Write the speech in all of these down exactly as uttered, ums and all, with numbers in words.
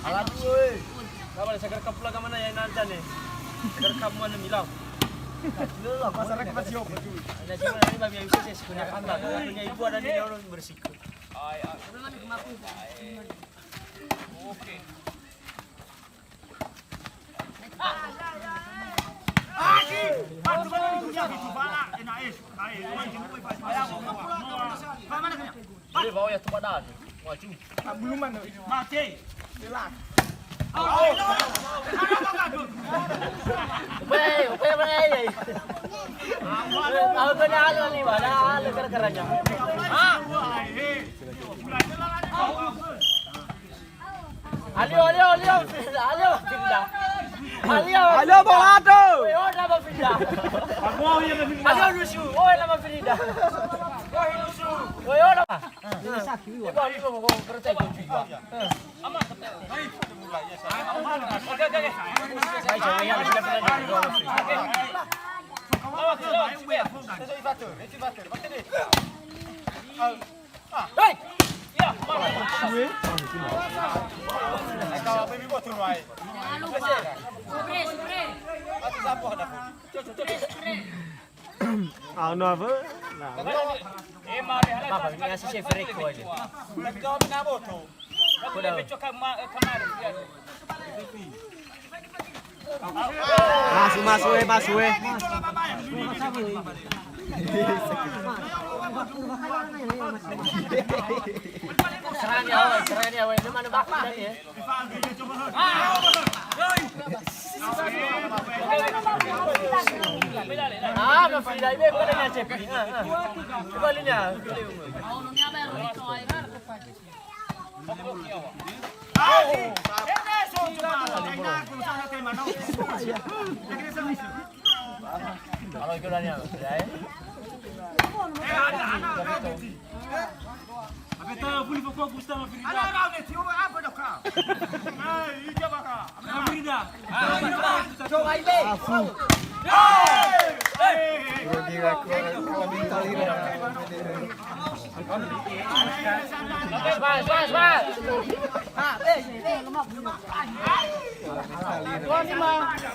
Ala dua, eh. Sabar, saya rekam pula ke mana ya, nanti nih. Saya rekam mana milau. Masyarakat masih open. Ada cuma ini bagi yang bisa saya sebenarnya. Punya ibu ada di dalam bersih. Oke. Bulu mana? Mate. Upe, upe mana ya? Aku kan halo nih, mana halo gara-garanya. Hah? Alio, alio, alio, Firda, alio, Firda. Alio, alio, Firda. Bola tuh. Woi, oh, nama Firda. Alio, lusu. Oh, nama Firda. Woi, lusu. Woi, oh, nama. Ini sakit, woi. Ibu, alio, mau kereta itu juga. Oke, oke, oke. Saya jauh ya, sudah pernah. Oke. Oke, oke. Hei! Jangan lupa. Sobre, sobre. Anu apa? Nah, apa? Ini ngasih saya freko aja. Udah. Masuk, masuk, eh, masuk, eh. Serang ya, weh, serang ya, weh. Ini mana bapak tadi ya? Ah, Mas Frida, ini bukan yang cepi. Ah, ah. Coba lihat. Kalau ikut Daniel, ya, eh?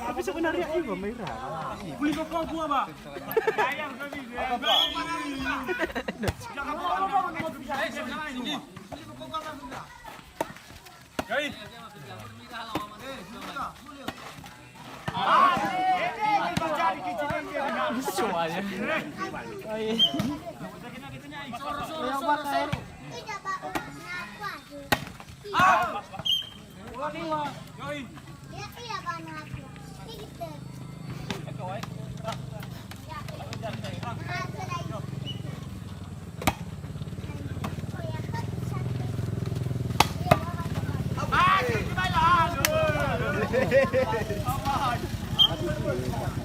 Tapi sebenarnya ini merah.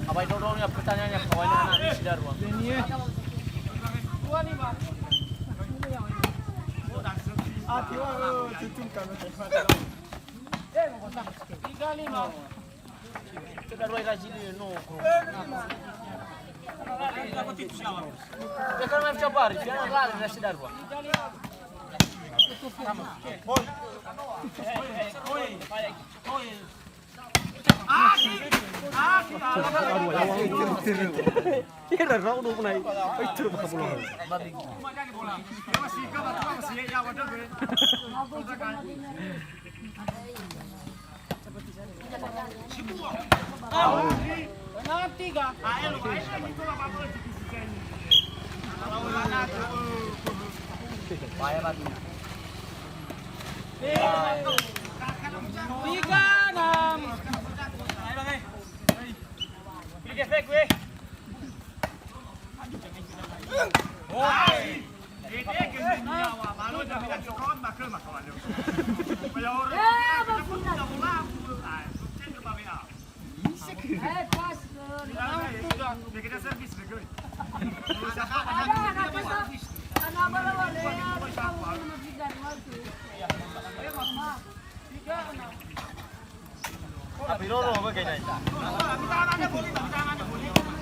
Apa itu dong ya pertanyaannya? Kawan anak di Sidarua. Tiga lima. Sudah dua rajin no. Ya kan, main coba hari, biar lari dari Sidarua. Ira rau du punai. Ai, turu baka bola. Penalti, ga? Tiga enam. Tapi lolo, apa kayaknya?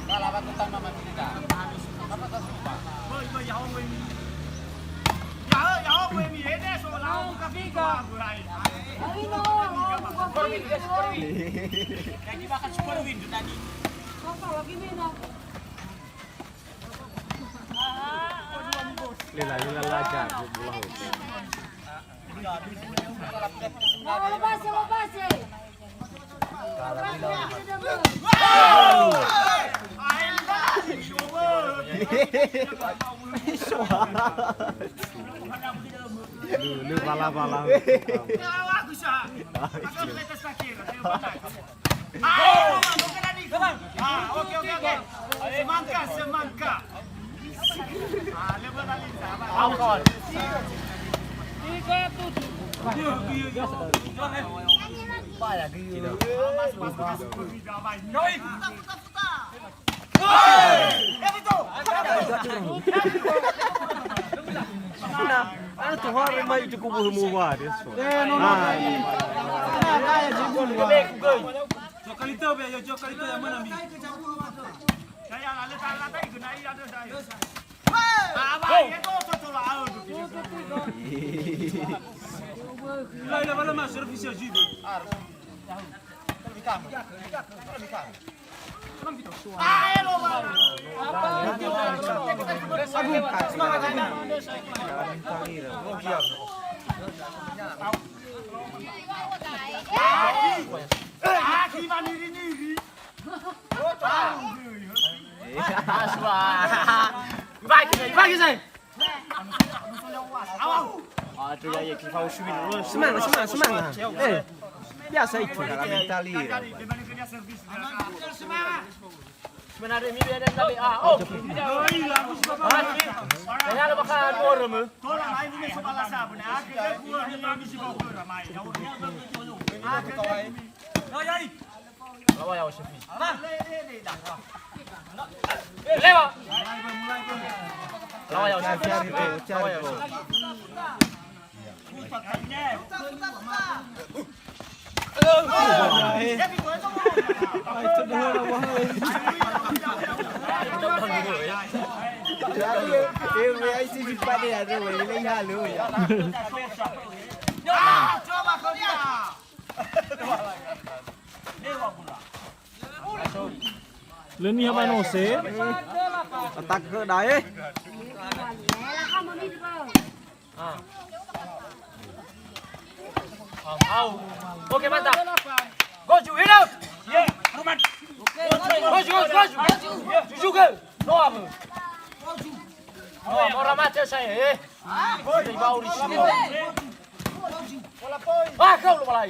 Kalau apa tentang nama kita? Apa tak lupa? Lela, lela, lajar, bola ho. Lu, lu, bala, bala. Ah, oke, oke, oke. Semangka, semangka. Ah, lewat tali, sahabat. Tiga tujuh. Mas, mas, mas, mas. Yoi. Ana tuhare mai itu kubu hemu wa, dia so. Eh, no, no, no. Jokalito be, yo jokalito ya mana mi. Ila, ila, wala ma service ya jibe. Bagi, bagi saya. Aduh, ya, ya, kita usah dulu. Semangat, semangat, semangat. Eh, biasa itu, kalau mental iya. Sebenarnya ini dia dari A. Oh. Kayaknya ada bakal dua orang, eh. Lawa ya, Syafi. Lewa. Lawa ya, Syafi. Lawa ya, Syafi. Lö niha ba nose. Atak ke dae. Au. Oke, mantap. Goju, hidup. Goju, goju, goju. Juga. Noa. Noa, mau ramat saya, eh. Hah? Hoi, bau di sini. Ah, kau lu malai.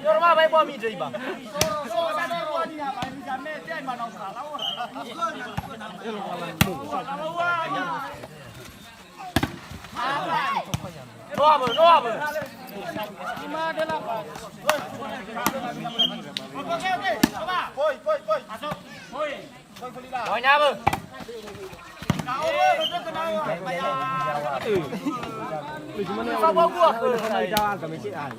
Normal baik buah mi deh, Bang. Noa, bro, noa, bro. Oke, oke, coba. Poi, poi, poi. Masuk. Poi. Poi, poi, lah. Poi, nyampe. Nah, oh, betul, kenal. Apa gua? Jalan kami cek ai.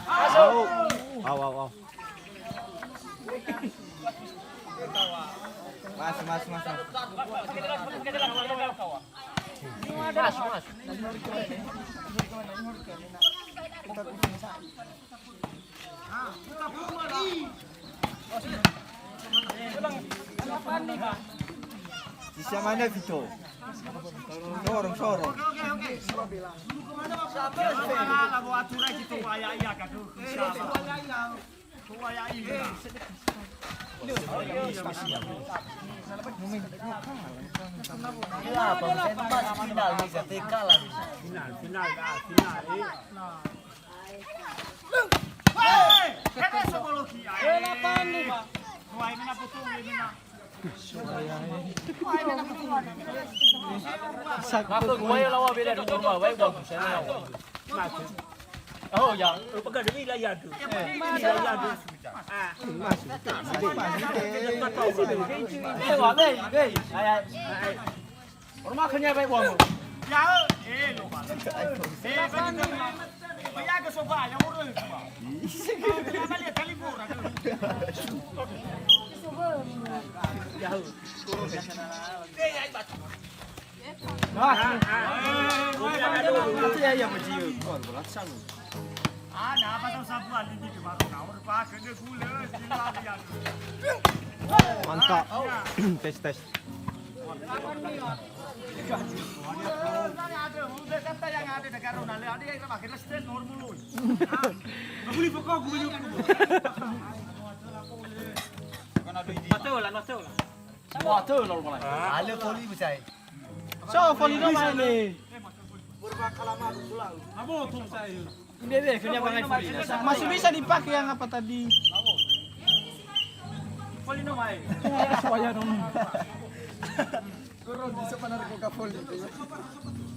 Masuk. Au, au, au. Mas, mas, mas, mas. Mas, mas. Sisa mana, Vito? Sorong, sorong. Final, final, ah, final, eh. Apa gua ya lawan beda di rumah, baik bagus, saya lawan. Oh, ya. Pegang demi lah ya tu. Lah ya tu. Ah. Eh, wah, bei, bei. Ay, ay, ay. Rumah kenyang baik buahmu. Ya, eh, lupa. Eh, bagi kami. Bayaga soba, ya orang. Nama lihat kali murah. Ah, nah, apa tahu sabu alimi di baru kau pakai dia gula, gila dia. Mantap. Tes, tes. Mateo lah, Mateo lah. Mateo lah, normal. Alö foli besai. So, foli no mane. Berapa lama aku pulang? Aboto saya. Ini deh, kayaknya pakai foli. Masih bisa dipakai yang apa tadi? Foli no mai. Supaya dong. Turun di sepanjang kota foli.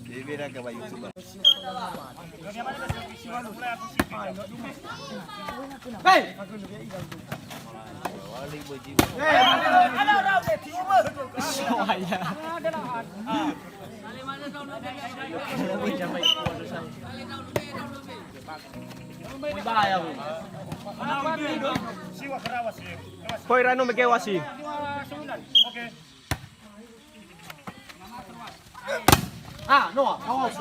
Ini beda ke Pak YouTuber. Hei! Hoi, ranu mege wasi. Ah, no, awas.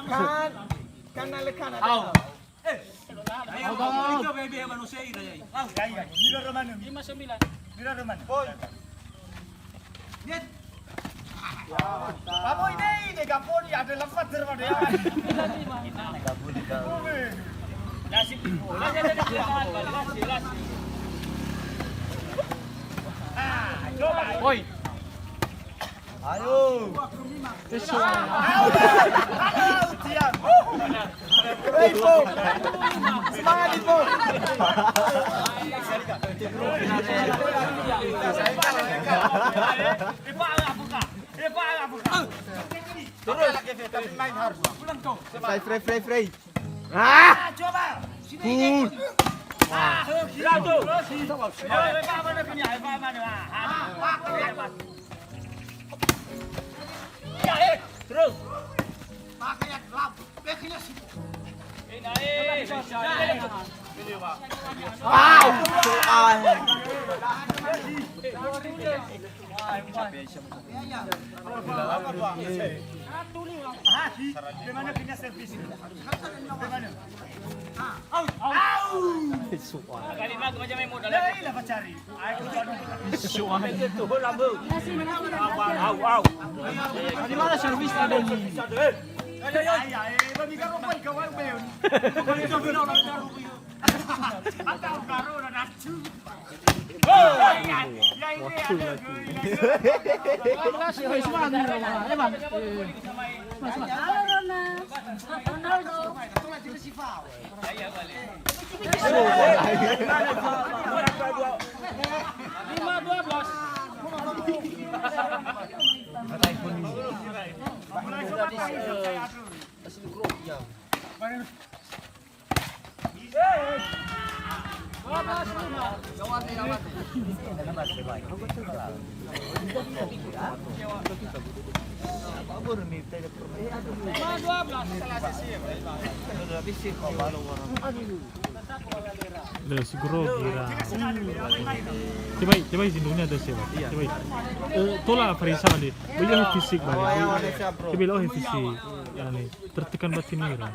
Kan, kan na lekan. Au. Ayo, itu bebe manusia ini. Au. Mira Romano. Lima sembilan. Mira Romano. Kamu ini, ini gapon ya, ada lepas daripada ya. Lasi, lasi, lasi, lasi. Ah, coba. Oi. Ayo. Ayo, Tiang. Hei, Po. Semangat, Po. Terus. Tapi main harus. Frei, frei, frei, frei. Ah! Coba. Sini. Ah, satu. Ya, mana punya? Mana? Ah, ya, eh, terus. Pakai ya, lap. Beknya sih. Ini, eh. Wow, so aneh. Kali mah gua macam modal. Lain lah pacari. Ayo, aduh. Itu tuh lambu. Au, au. Di mana servis ada ini? Ayo, ayo, ayo, bagi karo pun kawal beun. Atau karo na dacu. Oh, ya, ya, ini ada. Halo, Rona. Ronaldo. Lima dua belas. Ada si grogi ra. Coba, coba izin dulu, ini ada siapa? Iya. Coba. Eh, tola Farisa balik. Beliau fisik balik. Coba lo fisik. Ya nih, tertekan batin nih, Ra.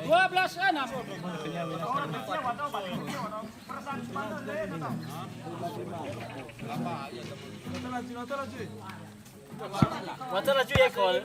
Dua belas enam. Mata laju ya, Kol.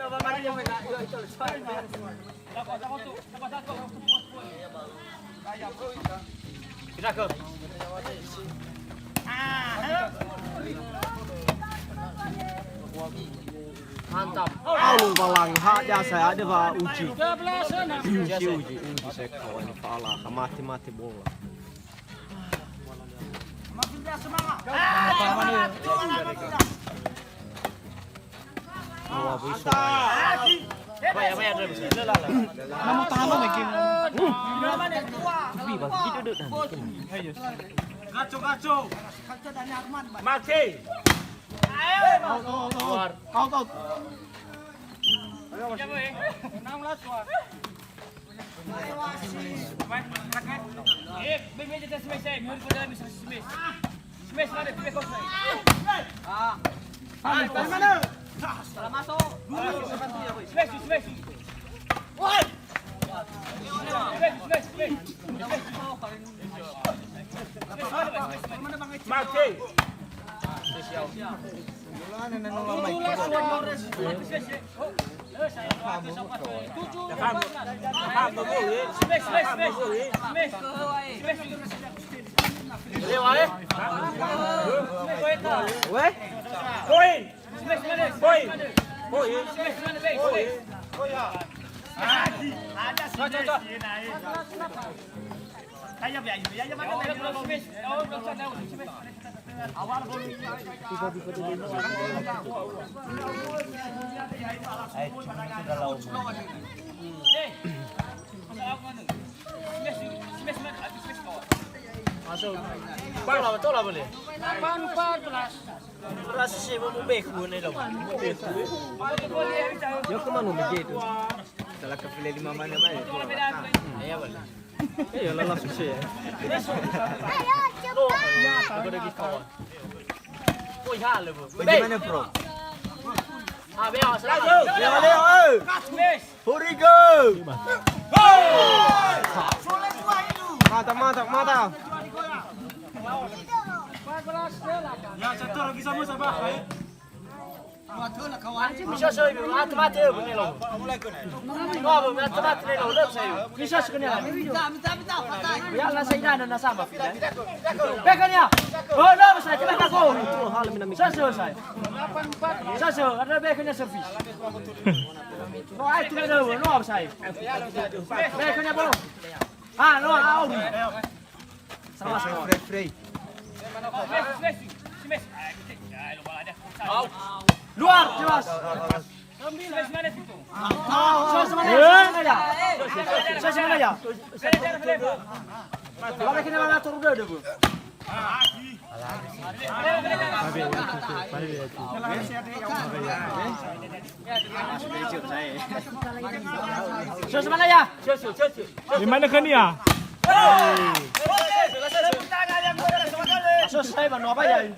Mantap. Au, balang, ha, ya, saya ada, Pak, uji. Uji, uji, uji, saya kawan, pala, mati, mati bola. Nama tahan lagi. Gaco, gaco. Mati. Out, out, out. Out, out. Mati. Masuk. Tola, tola boleh. Rasa sih mau beku nih loh. Mau beku. Yo ke mana begitu? Salah kepilih lima mana mana. Iya boleh. Iya lah langsung sih. Ayo cepat. Bagaimana, bro? Leo, Leo, eh. Horiga. Mata, mata, mata. Ya, catur lagi sama, sama. Bisa saya, mata, mata, bener loh. Wah, mata, mata, bener loh, saya. Bisa sekali. Minta, minta, minta, patai. Ya, lah, saya dah, dah sama. Bekan ya. Oh, no, saya kena kagum. Saya, saya. Saya, saya, ada bekan ya, servis. No, ai tu ada, no, apa saya? Bekan ya, bro. Ah, no, au. Sama, sama. Frei, frei. Luar, jelas. Semana, semana ya. Semana ya. Kalau kena mana turun dulu, Bu. Semana ya. Di mana kan ya? Selesai, Bang, apa ya?